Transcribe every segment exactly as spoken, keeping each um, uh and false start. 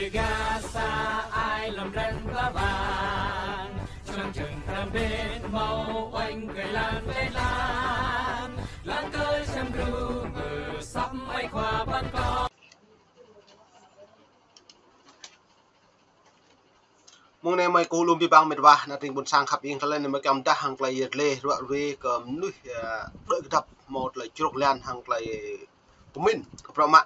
Gasa ai lăm răng ba bang, čang čang tram bên mâo oanh kơi lan kơi lan, lan kơi sem gru mơ săm ai khua ban kâo. Mông anai mơi kơ lŏm abih bang met wa, ană tring ƀôn sang khăp ing, tơlơi anai mơi kiăng pơdah hăng tơlơi yet lĕ ruă ruê kơ mơnuih, ơ, đuaĭ kơdăp hmâo tơlơi čruk lan hăng tơlơi pơmĭn kơ bruă mă.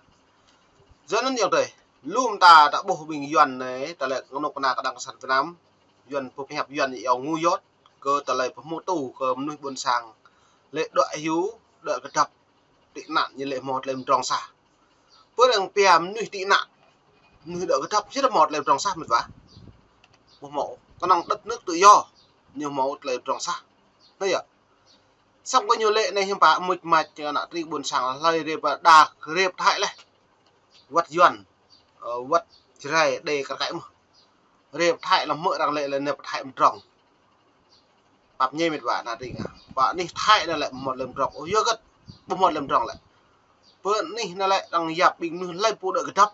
Yua anŭn yơh tơi, lŏm ta ta ƀuh ƀing Yuan anai, tơlơi kơnuk kơna kơđang kơsan Việt Nam, Yuan pơhiăp Yuan iâu ngu yot, kơ tơlơi pơhmutu kơ mơnuih ƀôn sang, lĕ đuaĭ hyu, đuaĭ kơdăp, tị nạn ñu lĕ hmâo tơlơi pơdrŏng sah. Pơ arăng pia mơnuih tị nạn, mơnuih đuaĭ kơdăp, či hmâo tơlơi pơdrŏng sah met wa. Ƀu hmâo, kơnơ̆ng đất nước tự do, ñu hmâo tơlơi pơdrŏng sah. Anai yơh. Săm kơ ñu lĕ anai hiư̆m pă, mŭt mač ană tring ƀôn sang hlơi rê pơđar, rê pơthai leh. Wăt Yuan, ơ, wăt Jrai, Êđê kar kaĭ mơh. Rê pơthai lăm hmư̆ arăng lĕ, lĕ anai pơthai pơdrŏng. Pap ñe met wa ană tring ah. Pă anih Thái anai lĕ ƀu hmâo tơlơi pơdrŏng. Ơ, yua hơget ƀu hmâo tơlơi pơdrŏng lĕ. Pơ anih anai lĕ arăng yap ƀing mơnuih hlơi pô đuaĭ kơdăp.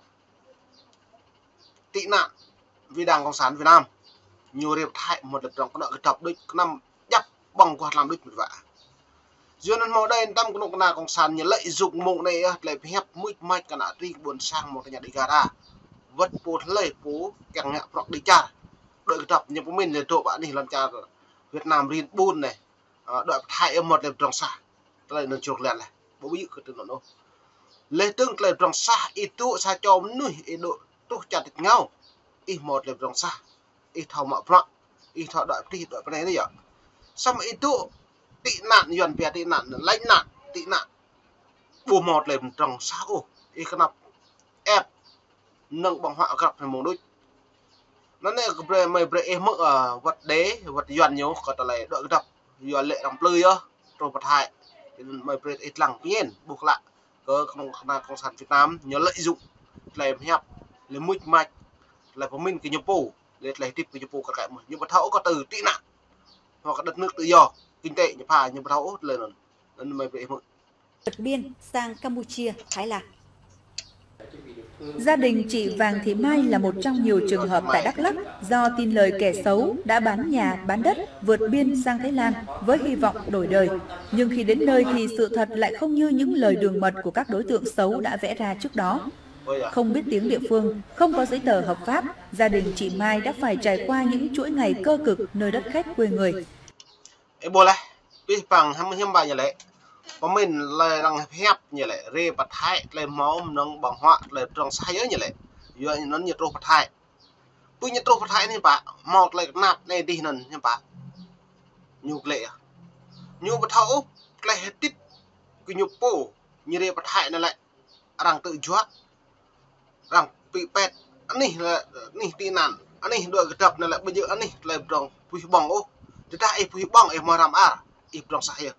Tị nạn vì Đảng Cộng sản Việt Nam. Ñu rê pơthai ƀu hmâo tơlơi pơdrŏng, kơnơ̆ng kơdăp đôč, kơnăm djăp ƀơ̆ng kuah tlam đôč met wa. Yua anŭn hmâo đơi tăm kơnuk kơna cộng sản ñu lợi dụng mông anai yơh, tơlơi pơhiăp mŭt mač kơ ană tring ƀôn sang mơ̆ng tơña Dega ta. Wăt pô hlơi pô kiăng ngă prŏk đĭ čar. Đuaĭ kơdăp ñu pơmĭn lĕ dŏ pơ anih lŏn čar Việt Nam rin ƀun anai. Ơ, đuaĭ pơthai ƀu hmâo tơlơi pơdrŏng sah. Tơlơi anŭn čruk lan leh. Ƀu ƀu djơ̆ kơ tơlơi anŭn ôh. Leh dơ̆ng tơlơi pơdrŏng sah, ih dŏ sa čô mơnuih, ih dŏ truh čar tĭt ngao. Ih hmâo tơlơi pơdrŏng sah. Ih thâo mă bruă. Ih thâo đuaĭ pơtih, đuaĭ pơnai anai yơh. Samơ̆ ih dŏ tị nạn, Yuan pia tị nạn, lánh nạn, tị nạn. Ƀu hmâo tơlơi pơdrŏng sah ôh. Ih kơnăp ĕp nơ̆ng ƀơ̆ng huă grăp anai mơ̆ng đôč. Anŭn anai kơ brơi, mơi brơi ih hmư̆, ơ, wăt Êđê, wăt Yuan ñu kơ tơlơi đuaĭ kơdăp. Yuan lĕ arăng plư yơh, truh pơ Thái. Anŭn mơi brơi ih lăng pơñen, ƀuh klă. Kơ kơnuk kơna cộng sản Việt Nam, ñu lợi dụng tơlơi pơhiăp, tơlơi mŭt mač, tơlơi pơmĭn kơ ñu pô, lĕ tơlơi hơdip kơ ñu pô kar kaĭ mơh. Ñu ƀu thâo kơ từ tị nạn. Hoặc đất nước tự do, kinh tế ñu pha, ñu ƀu thâo ôh tơlơi anŭn. Anŭn mơi brơi ih hmư̆. Vượt biên sang Campuchia, Thái Lan. Gia đình chị Vàng Thị Mai là một trong nhiều trường hợp tại Đắk Lắk do tin lời kẻ xấu đã bán nhà, bán đất, vượt biên sang Thái Lan với hy vọng đổi đời. Nhưng khi đến nơi thì sự thật lại không như những lời đường mật của các đối tượng xấu đã vẽ ra trước đó. Không biết tiếng địa phương, không có giấy tờ hợp pháp, gia đình chị Mai đã phải trải qua những chuỗi ngày cơ cực nơi đất khách quê người. Ih ƀuh leh, pih păng hăm hiư̆m pă ñu lĕ. Pơmĭn tơlơi arăng hiăp ñu lĕ, rê pơthai tơlơi hmâo mơnơ̆ng ƀơ̆ng huă tơlơi pơdrŏng sah yơh ñu lĕ. Yua anŭn ñu truh pơ Thái. Pơ ñu truh pơ Thái anai pă, hmâo tơlơi kơnap anai dih anŭn hiư̆m pă. Ñu glĕ yơh. Ñu ƀu thâo ôh, tơlơi hơdip kơ ñu pô, ñu rê pơthai anai lĕ. Arăng tơjuă, arăng pĭ pet, anih lĕ, anih tị nạn, anih đuaĭ kơdăp anai lĕ, ƀu djơ̆ anih tơlơi pơdrŏng pơhiăp ƀơ̆ng ôh. Tơdah ih pơhiăp ƀơ̆ng, ih hmâo răm ar, ih pơdrŏng sah yơh.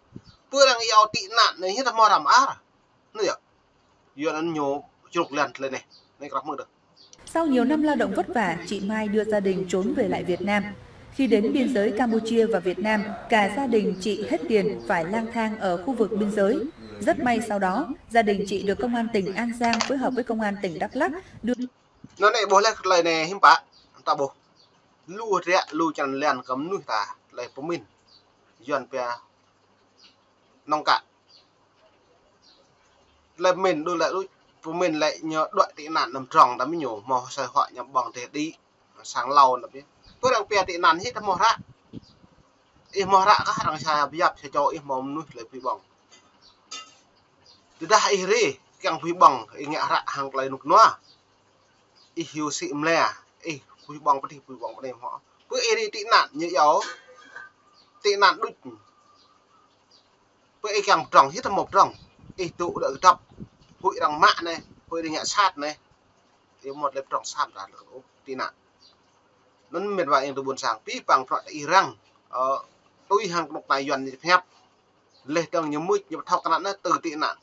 Pơ arăng iâu tị nạn anai, ih hmâo răm ar. Anai yơh. Yua anŭn ñu čruk lan tơlơi anai. Anai kơ ră mơ̆ng đôč. Sau nhiều năm lao động vất vả, chị Mai đưa gia đình trốn về lại Việt Nam. Khi đến biên giới Campuchia và Việt Nam, cả gia đình chị hết tiền phải lang thang ở khu vực biên giới. Rất may sau đó, gia đình chị được công an tỉnh An Giang phối hợp với công an tỉnh Đắk Lắk đưa Anŭn anai ƀuh leh tơlơi anai hiư̆m pă, ta ƀuh. Lu ră, lu črăn lan kơ mơnuih ta, tơlơi pơmĭn. Yuan pia nông cạn. Tơlơi pơmĭn đôč lĕ đôč, pơmĭn lĕ ñu đuaĭ tị nạn anăm pơdrŏng, ta mĭn ñu hmâo asơi huă ñu ƀơ̆ng tơdơi đĭ, sang hlâo anŭn biă. Pơ arăng pia tị nạn hĭ ta hmâo hră. Ih hmâo hră kah arăng sa pơhiăp sa čô ih hmâo mơnuih tơlơi pơhiăp ƀơ̆ng. Tơdah ih rê, kiăng pơhiăp ƀơ̆ng, ih ngă hră hăng tơlơi rơnŭk rơnua. Ih hyu sĭ mơlĕ, ih pơhiăp ƀơ̆ng pơdih, pơhiăp ƀơ̆ng pơdih hmâo. Pơ ih rê tị nạn ñu iâu tị nạn đôč. Pơ ih kiăng pơdrŏng, hĭ ta hmâo pơdrŏng. Ih dŏ đuaĭ kơdăp. Huĭ arăng mă anai, huĭ arăng ngă sat anai. Ih hmâo tơlơi pơdrŏng sat ta lĕ kơ tị nạn. Anŭn mĕt wa ing tơ ƀôn sang, pih păng prăk ta ih răng. Ơ, tui hăng kơnuk kơna Yuan ñu pơhiăp. Leh dơ̆ng ñu mŭt, ñu pơthâo kơnăl anai tơ tị nạn.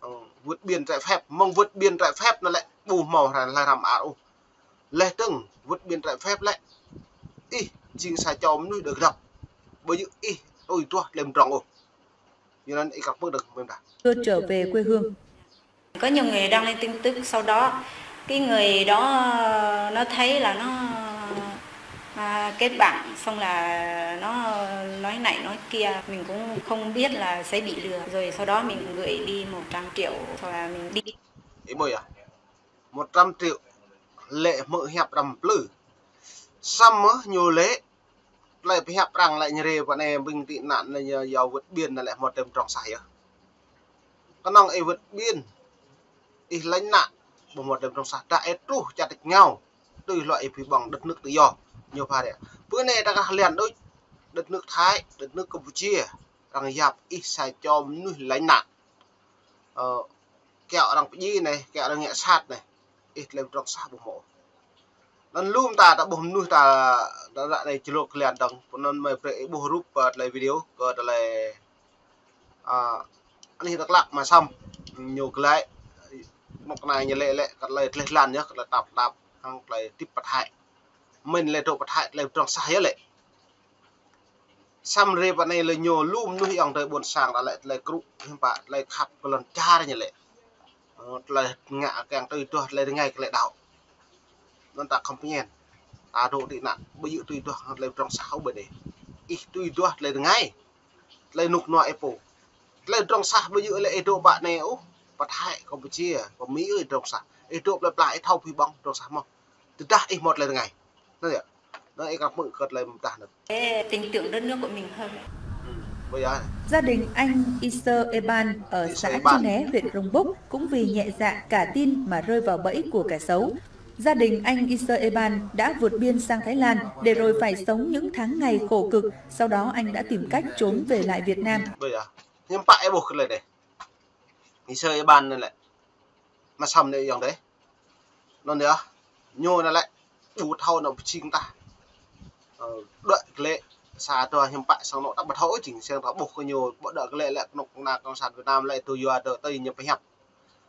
Ơ, vượt biên trái phép, mơ̆ng vượt biên trái phép anŭn lĕ, ƀu hmâo hră lĕ răm ar ôh. Leh dơ̆ng, vượt biên trái phép lĕ, ih jing sa čô mơnuih đuaĭ kơdăp. Ƀu djơ̆ ih tui duah tơlơi pơdrŏng ôh. Yua anŭn ih kăp mơ̆ng dơ̆ng mơ̆ng đah. Đưa trở về quê hương. Có nhiều người đăng lên tin tức, sau đó Cái người đó nó thấy là nó, à, kết bạn, xong là nó nói này nói kia, mình cũng không biết là sẽ bị lừa. Rồi sau đó mình gửi đi một trăm triệu, sau là mình đi. Ih ƀuh yơh. Một trăm triệu lĕ hmư̆ hiăp răm plư. Samơ̆ ñu lĕ, tơlơi pơhiăp arăng lĕ ñu rai pơ anai ƀing tị nạn lĕ ñu yua vượt biên lĕ hmâo tơlơi pơdrŏng sah yơh. Kơnơ̆ng ih vượt biên, ih lánh nạn, ƀu hmâo tơlơi pơdrŏng sah, đa ih truh čar tač rơngiao, tui hluai ih ƀuh ƀơ̆ng đất nước tự do, ñu phara. Bơ anai ta kah lian đôč, đất nước Thái, đất nước Campuchia, arăng yap ih sa čô mơnuih lánh nạn. Ơ, kiăo arăng pơdjai anai, kiăo arăng ngă sat anai, ih tơlơi pơdrŏng sah ƀu hmâo. Anŭn lŏm ta, ta ƀuh mơnuih ta, ta ră anai čơlŏk kơ lian dơ̆ng, pơ anŭn mơi brơi ih ƀuh rup, ơ, tơlơi video, kơ tơlơi, ơ, anih Dak Lak mă săm, ñu glaĭ, mơ̆ng anai ñu lĕ lĕ, kơ tơlơi tleh lan yơh, kơ tơlơi tap tap, hăng tơlơi tip pơthai. Mĭn lĕ dŏ pơthai, tơlơi pơdrŏng sah yơh lĕ. Samơ̆ rai pơ anai lĕ ñu lŏm mơnuih ayŏng adơi ƀôn sang ta lĕ tơlơi krŭ, hiư̆m pă tơlơi khăp kơ lŏn čar ñu lĕ. Ơ, tơlơi ngă kiăng tui duah tơlơi rơngai kơ tơlơi đaŏ. Anŭn ta khŏm pơñen. Ta dŏ tị nạn, ƀu djơ̆ tui duah tơlơi pơdrŏng sah ôh ƀơi anai. Ih tui duah tơlơi rơngai. Tơlơi rơnŭk rơnua ih pô. Tơlơi pơdrŏng sah ƀu djơ̆ lĕ ih dŏ pơ anai ôh. Pơthai Campuchia, pơ Mi ih pơdrŏng sah. Ih dŏ plơi pla ih thâo ƀuh ƀơ̆ng pơdrŏng sah mơ̆n. Tơdah ih hmâo tơlơi rơngai. Anŭn yơh. Anŭn ih kăp mơ̆ng kơ tơlơi mơdah anŭn. Để tin tưởng đất nước của mình hơn. Ư, ƀuh yơh. Gia đình anh Iser Eban ở xã Chư Né, huyện Crong Búc cũng vì nhẹ dạ cả tin mà rơi vào bẫy của kẻ xấu. Gia đình anh Iser Eban đã vượt biên sang Thái Lan để rồi phải sống những tháng ngày khổ cực, sau đó anh đã tìm cách trốn về lại Việt Nam. Ƀuh yơh. Hiư̆m pă ih ƀuh kơ tơlơi anai. Iser Eban anai lĕ. Mă săm anai ayŏng adơi. Anŭn yơh, ñu anai lĕ, ƀu thâo anŏ pơjing tah. Ơ, đuaĭ glaĭ, sa tơlơi hiư̆m pă sang anŏ ta ƀu thâo ôh jing, sang ta ƀuh kơ ñu, ƀu đuaĭ glaĭ lĕ kơnuk kơna cộng sản Việt Nam lĕ tui yua tơ tui ñu pơhiăp.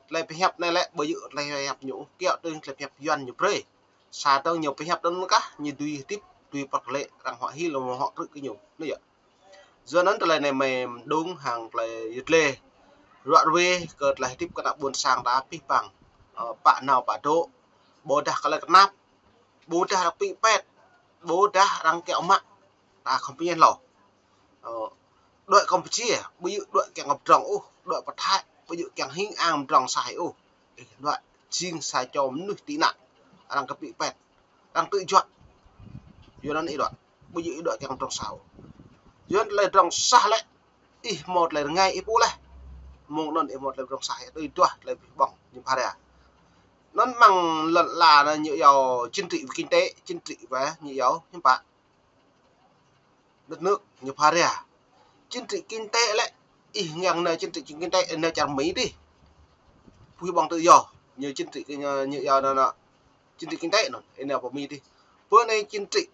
Tơlơi pơhiăp anai lĕ, ƀu djơ̆ tơlơi pơhiăp ñu, kiăo tui tơlơi pơhiăp Yuan ñu brơi. Sa tơlơi ñu pơhiăp anŭn kah, ñu dưi hơdip, dưi pơk glaĭ, arăng huă hil, arăng huă krư̆ kơ ñu. Anŭn yơh. Yua anŭn tơlơi anai mơi mơđung hăng tơlơi yut lĕ. Ruă ruê kơ tơlơi hơdip kơ ană ƀôn sang ta pih păng. Ơ, pă nao pă dŏ. Ƀôdah tơlơi kơnap. Ƀôdah arăng pĭ pet. Ƀôdah arăng kiăo mă. Ta khŏm pơñen hlâo. Ơ, đuaĭ Campuchia, ƀu djơ̆ đuaĭ kiăng pơdrŏng ôh, đuaĭ pơthai, ƀu djơ̆ kiăng hing ang pơdrŏng sah ôh. Ih đuaĭ jing sa čô mơnuih tị nạn. Arăng kơ pĭ pet. Arăng tơjuă. Yua anŭn ih đuaĭ. Ƀu djơ̆ ih đuaĭ kiăng pơdrŏng sah ôh. Yua anŭn tơlơi pơdrŏng sah lĕ. Ih hmâo tơlơi rơngai ih pô laih. Mơ̆ng anŭn ih hmâo tơlơi pơdrŏng sah, ih tui duah tơlơi ƀuh ƀơ̆ng, ñu phara. Anŭn mơ̆ng lŏn ala anai ñu yua chính trị và kinh tế, chính trị và ñu yua hiư̆m pă. Đất nước ñu phara. Chính trị kinh tế lĕ, ih ngă anai chính trị kinh tế, anai čar Mi dih. Ƀuh ƀơ̆ng tự do, ñu chính trị, ñu, ñu yua anŭn, anŭn. Chính trị kinh tế anŭn, anai pơ Mi dih. Pơ anai chính trị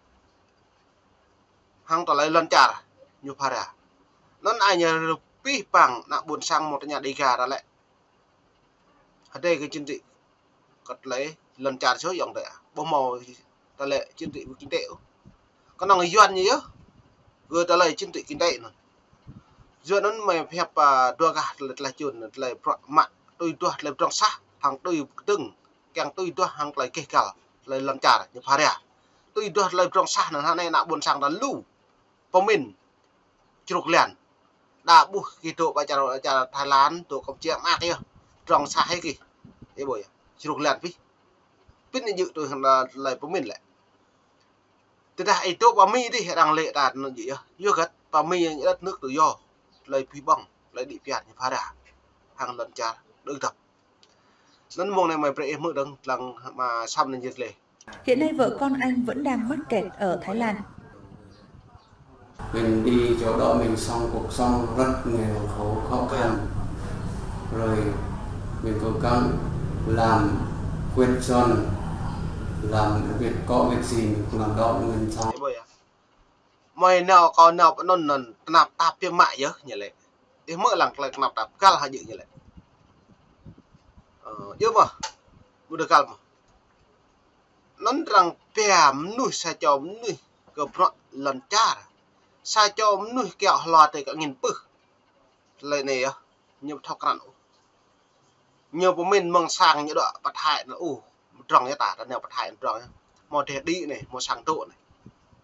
hăng tơlơi lŏn čar, ñu phara. Anŭn ai ñu pih păng ană ƀôn sang mơ̆ tơña Dega ta lĕ. Hơdai kơ chính trị kơ tơlơi lŏn čar soh ayŏng adơi. Ƀu hmâo tơlơi chính trị với kinh tế ôh. Kơnơ̆ng Yuan ñu yơh. Gơ̆ tơlơi chính trị kinh tế anŭn. Yuan anŭn mơi pơhiăp, ơ, dua gah tơlơi, tơlơi čun, tơlơi prăk mă, tui duah tơlơi pơdrŏng sah, hăng tui kơdơ̆ng, kiăng tui duah hăng tơlơi keh gal, tơlơi lŏn čar, ñu phara. Tui duah tơlơi pơdrŏng sah anŭn hơnai ană ƀôn sang ta lu. Pơmĭn. Čruk lian. Đa ƀuh kơ dŏ pơ čar, čar Thái Lan, dŏ Campuchia mă kơ yơh. Pơdrŏng sah hĭ kơ. Ih ƀuh yơh. Čruk lian pih. Pĭn ñu djơ̆ tui hăng tơlơi pơmĭn lĕ. Tơdah ih dŏ pơ Mi dih arăng lĕ ta anŭn djơ̆ yơh. Yua hơget pơ Mi ñu đất nước tự do. Tơlơi ƀuh ƀơ̆ng, tơlơi đĭ pơyar ñu phara. Hăng lŏn čar đơ̆ng dăp. Anŭn mơ̆ng anai mơi brơi ih hmư̆ dơ̆ng lăng mă săm anai yut lĕ. Hiện nay vợ con anh vẫn đang mắc kẹt ở Thái Lan. Mình đi chỗ đó mình sống cuộc sống rất nghèo khổ khó khăn. Rồi mình cố gắng làm quét dọn, làm việc có việc gì mình làm đó mình sống. Mơi nao kâo nao pơ anŭn anŭn tơnap tap biă mă yơh ñu lĕ. Ih hmư̆ lăng tơlơi tơnap tap găl hă djơ̆ ñu lĕ. Ơ, djơ̆ mơ̆. Ƀu djơ̆ găl mơ̆. Anŭn arăng pia mơnuih sa čô mơnuih kơ bruă lŏn čar. Sa čô mơnuih kiăo hlua tơi kơ angin pưh. Tơlơi anai yơh, ñu ƀu thâo krăn ôh. Ñu pơmĭn mơ̆ng sang ñu dŏ pơthai anŭn ôh. drŏng yơh ta, ta nao pơthai drŏng yơh. Hmâo dêh đĭ anai, hmâo sang dŏ anai.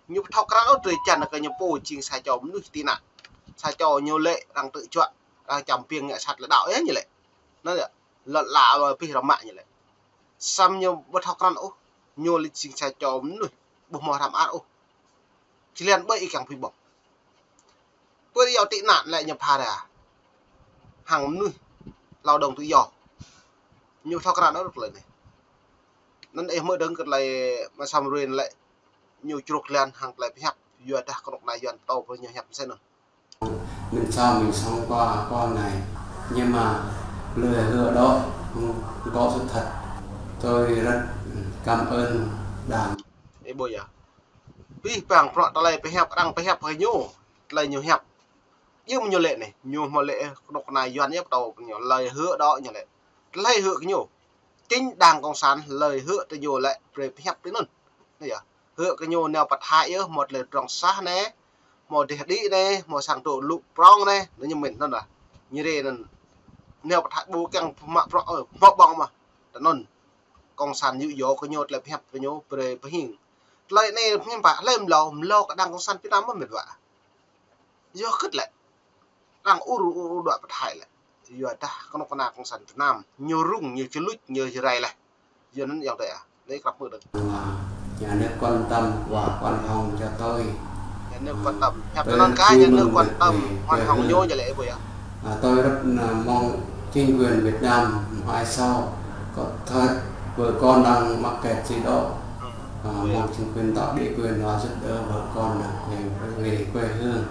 Ñu ƀu thâo krăn ôh drơi jăn kơ ñu pô jing sa čô mơnuih tị nạn. Sa čô ñu lĕ arăng tơjuă, arăng čăm ƀing ngă sat lĕ đaŏ yơh ñu lĕ. Anŭn yơh, lŏn ala lŏn abih rơmă ñu lĕ. Samơ̆ ñu ƀu thâo krăn ôh, ñu lĕ jing sa čô mơnuih ƀu hmâo hrăm ar ôh. Či lian ƀơi ih kiăng pui ƀơ̆ng. Pơ iâu tị nạn lĕ ñu pha ra. Hăng mơnuih lao động tự do. Ñu thâo krăn ôh tơlơi anai. Anŭn ih hmư̆ dơ̆ng kơ tơlơi mă sam ruin lĕ ñu čruk lian hăng tơlơi pơhiăp. Yua dah kơnuk kơna Yuan pơtô pơ ñu hiăp mơsĕ anŭn. Mĭn sa mĭn song kua kua anai. Nhưng mà lời hứa đó không có sự thật. Tôi rất cảm ơn Đảng. Ê ƀuh yơh. Abih bang bruă tơlơi pơhiăp, arăng pơhiăp kơ ñu. Tơlơi ñu hiăp. Yua mơ̆ ñu lĕ anai, ñu hmâo lĕ kơnuk kơna Yuan yơh pơtô ñu lời hứa đó ñu lĕ. Tơlơi hứa kơ ñu. Chính Đảng Cộng sản lời hứa tơ ñu lĕ brơi pơhiăp tui anŭn. Anai yơh. Hứa kơ ñu nao pơthai yơh, hmâo tơlơi drŏng sah anai, hmâo dêh đĭ anai, hmâo sang dŏ lu prong anai, anŭn ñu mĭn anŭn lah. Ñu rai anŭn. Nao pơthai ƀu kiăng mă bruă ôh, hmâo ƀơ̆ng mơ̆. Tơ anŭn. Cộng sản dụ dỗ kơ ñu tơlơi pơhiăp kơ ñu brơi pơhing. Tơlơi anai hiư̆m pă, hlơi mlâo, mlâo kơ Đảng Cộng sản Việt Nam mơ̆ mĕt wa. Yua hơget lĕ. Arăng ur ur ur đuaĭ pơthai lĕ. Yua dah kơnuk kơna Cộng sản Việt Nam. Ñu rŭng, ñu čơluč, ñu Jrai lĕ. Yua anŭn yơh tơ ah. Lĕ krăp mơ̆ đơ̆ng. Nhà nước quan tâm và khoan hồng cho tôi. Nhà nước quan tâm. Hiăp tơ anŭn kah nhà nước quan tâm, khoan hồng ñu ñu lĕ ƀuh yơh. À, tôi rất là mong chính quyền Việt Nam hãy sao có thật vợ con đang mắc kẹt gì đó. À, mong chính quyền tạo điều kiện và giúp đỡ vợ con là quay về quê hương.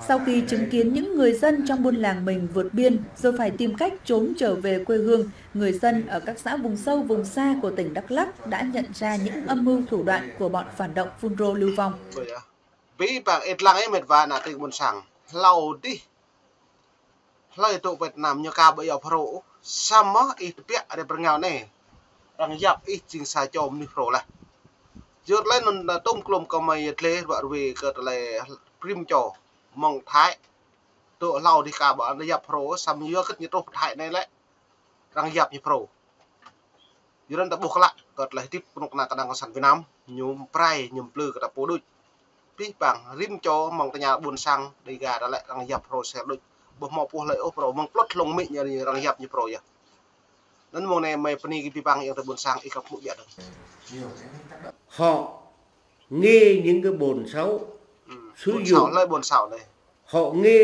Sau khi chứng kiến những người dân trong buôn làng mình vượt biên rồi phải tìm cách trốn trở về quê hương, người dân ở các xã vùng sâu, vùng xa của tỉnh Đắk Lắk đã nhận ra những âm mưu thủ đoạn của bọn phản động Fulro lưu vong. Abih bang ih lăng ih mĕt wa ană tring ƀôn sang. Hlâo dih. Hlơi dŏ Việt Nam ñu ka ƀu iâu Fulro ôh. Samơ̆ ih tơbiă rai pơ rơngiao anai. Arăng yap ih jing sa čô mơnuih Fulro lah. Yua tơlơi anŭn tôm klôm kơ mơi yơh tơlơi ruă ruê kơ tơlơi prim čô mơ̆ng Thái. Dŏ hlâo dih ka ƀu arăng yap Fulro, samơ̆ yua hơget ñu truh pơ Thái anai lĕ. Arăng yap ñu Fulro. Yua anŭn ta ƀuh klă kơ tơlơi hơdip kơnuk kơna kơ Đảng Cộng sản Việt Nam, ñu pơrai, ñu plư kơ ta pô đôč. Abih bang rĭm čô mơ̆ng tơña ƀôn sang Đêga ta lĕ arăng yap Fulro sel đôč. Ƀu hmâo pô hlơi ôh Fulro, mơ̆ng plŭt hlŏng amĭ ñu arăng yap ñu Fulro yơh. Anŭn mơ̆ng anai mơi bơni kơ abih bang ayŏng adơi ƀôn sang ih krăp hmư̆ biă đơ̆ng. Họ nghe những cái bổn sáu, ừ, sử dụng, hlơi ƀôn sáu anai. Họ nghe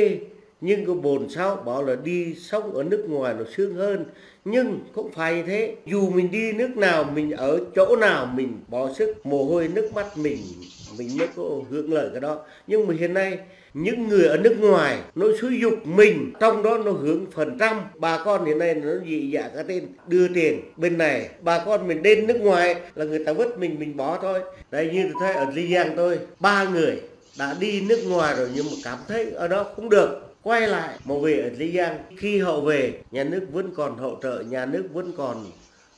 những cái bổn sáu bảo là đi sống ở nước ngoài nó sướng hơn. Nhưng không phải như thế. Dù mình đi nước nào, mình ở chỗ nào, mình bỏ sức, mồ hôi nước mắt mình, mình mới có hưởng lợi cái đó. Nhưng mà hiện nay, những người ở nước ngoài nó xúi giục mình, trong đó nó hưởng phần trăm. Bà con hiện nay nó dị dạ cả tin, đưa tiền bên này. Bà con mình đến nước ngoài là người ta vứt mình, mình bỏ thôi. Đấy, như tôi thấy ở Lý Giang tôi, ba người đã đi nước ngoài rồi nhưng mà cảm thấy ở đó không được, quay lại mà về ở Lý Giang. Khi họ về, nhà nước vẫn còn hỗ trợ, nhà nước vẫn còn,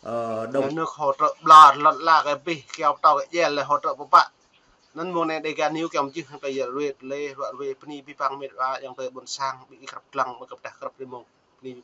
ờ, đồng. Nhà nước hỗ trợ ƀlŏr lŏn ala kơ abih, kiao pơtâo kơ jel lĕ hỗ trợ pơpă. Anŭn mơ̆ng anai Đêga News kiăng mơčih hăng tơlơi ruê tơlơi ruă ruê bơni abih bang mĕt wa ayŏng adơi ƀôn sang ƀing ih krăp lăng mơ̆ng kơ pơdah krăp rĭm mông. Bơni.